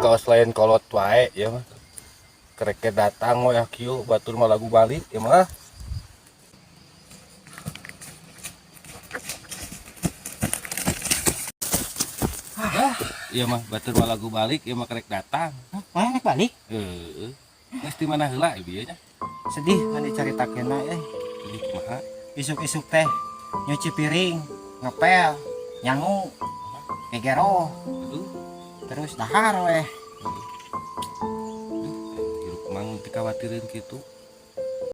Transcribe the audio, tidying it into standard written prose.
Kawas lain kolot wae ya mah. Kereke datang we kieu batur mah lagu balik ya mah. Ah, iya mah batur mah lagu balik ya mah kerek datang. Hah, mana rek balik? Heeh. Geus di mana heula ieu nya? Sedih kan dicaritakeunna euy. Jadi kumaha? Isuk-isuk teh nyuci piring, ngepel, nyangu, gegero, Aduh, terus dahar weh. hirup mang dikhawatirin kitu.